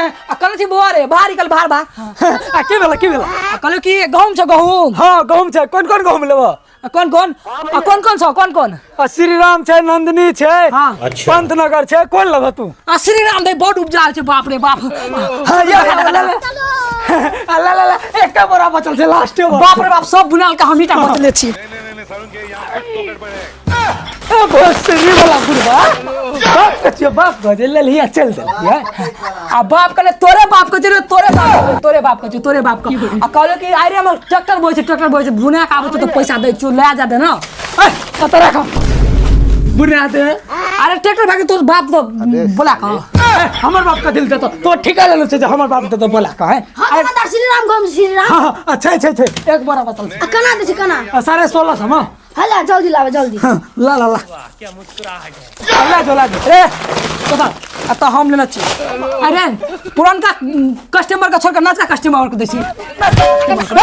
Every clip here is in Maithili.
आ कहले छी बौआ रे बाहर निकल बाहर बाहर। आ की भेला की भेला? आ कहलु कि गहूम छौ गहूम। हाँ गहूम छै। कोन कोन गहूम लेबो? आ कोन कोन? आ कोन कोन छौ कोन कोन? आ श्री राम छै, नंदिनी छै, हाँ। अच्छा। पंतनगर छै, कोन लेबो तू? आ श्री राम दे बहुत उपजा छै, बाप रे बाप। हाँ, ये ले ले। आ ले ले ले, एकटा बोरा बचल छै लास्ट बोरा। बाप रे बाप, सब बुनाल के हमही टा बचले छी। नहीं नहीं सारुण के यहाँ कुछ तो गड़बड़ है। ए भोसड़ी वाला बुढ़वा बाप के छियो, बाप के जे ले लिया चल दे लिया। आ बाप कहले तोरे बाप के छियो, तोरे बाप के, तोरे बाप के छियो, तोरे बाप के। आ कहले कि आइ रे हमर ट्रैक्टर बोइ छै, ट्रैक्टर बोइ छै, बुना के आबै छै तऽ पैसा दै छियो, लए जा दे न। ए कतऽ राख बुना दे। अरे ट्रैक्टर भागे तोर बाप तो बोला कह। ए, हमर बाप के दिल देतो तो ठिका लेलो छै जे हमर बाप देतो बोला कह। हाँ दुकानदार श्री राम गम श्री राम। हाँ हाँ अच्छा अच्छा अच्छा एक बोरा बचल छै। आ केना दै छै केना? आ, 1650 में। हला जल्दी लावे जल्दी। हाँ, ला ला ला। क्या मुस्कुराहट है। ला जो ला जो। ए कथा आ तऽ हम लेने छी। अरे पुरनका कस्टमर के छोड़ के नचका कस्टमर के दै छी। ए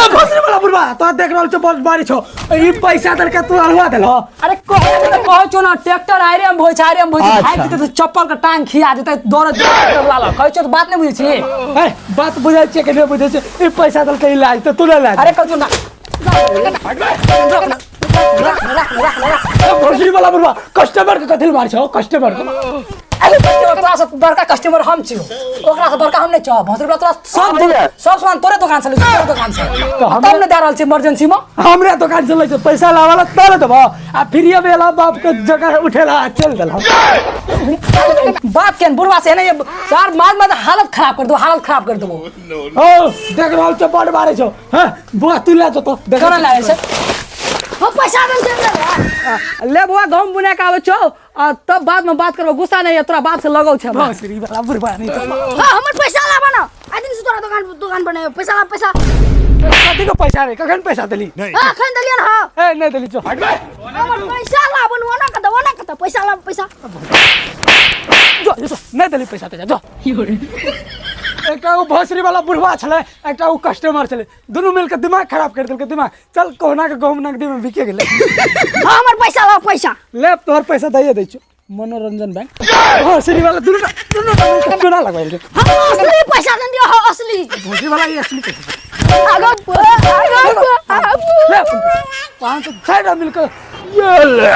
भोसड़ी वाला बुढ़वा तो देख रहल छौ बहुत बारिश हो, ई पैसा देलके तू अल्हुआ देलहो। अरे कहै तऽ कहै छौ न ट्रैक्टर आइरे हम भोइ छै, आइरे हम भोइ छै, भागि जेतै तऽ चप्पल के टांग खिया जेतै, दौड़त दौड़त ला ला। कहै छौ तऽ बात नहि बुझै छी। ए बात बुझै छियै कि नहि बुझै छियै? ई पैसा देलके ई लाज तऽ तू नहि लाज। अरे कहै छौ ना। ए भोसड़ी वाला बुढ़वा कस्टमर के कथी मार छौ कस्टमर के? अरे कस्टमर तोरा से बड़का कस्टमर हम छियौ, ओकरा से बड़का हम नहि छौ। भोसड़ी वाला तोरा सब सब सामान तोरे दोकान से लै छौ, तोरे दोकान से। तऽ हम तब ने दए रहल छी इमरजेंसी में। हमरे दोकान से लै छौ पैसा लावला तब देबो, आ फिर बेला बाप के जगह उठेला आ चल देलहो। बात केन बुढ़वा से ने सर मार मार हालत खराब कर दो, हालत खराब कर देबो। ओ देख रहल छौ बड़ मारे छौ। हां बुआ तू ले जतो। केना लागै छै? हम पैसा देल चल देबो। ले बुआ गहूम बुना के आबै छौ आ तब बाद में बात करबो, गुस्सा नहीं है तोरा बाप से लगौ छै हमरा। भोसड़ी वाला बुढ़वा नहीं तो। हां हमर पैसा लाबा ना, आइ दिन से तोरा दोकान दोकान बनायो, पैसा ला पैसा। कथी के पैसा रे? कखन पैसा देली? हां खन देलियन। हां ए नहीं देली चो। हमर पैसा लाबन ओना कत ओना कत पैसा ला पैसा। जो जो नहीं देली पैसा ते जो। एकटा ओ भोसड़ी वाला बुढ़वा छलै, एकटा ओ कस्टमर छलै, दुनू मिलके दिमाग खराब कर देलकै दिमाग। चल कहुना के गहूम नगदी में बिके गेलै। हां हमर पैसा ला पैसा। ले तोहर पैसा दैए दै छियौ। मनोरंजन बैंक भोसड़ी वाला दुनू दुनू मिलके चूना लगबाइल छै। हां असली पैसा दे दियो। हां असली भोसड़ी वाला ई असली पैसा। आगो आगो आगो ले अपन पैसा। 500 6 मिलके ये ले।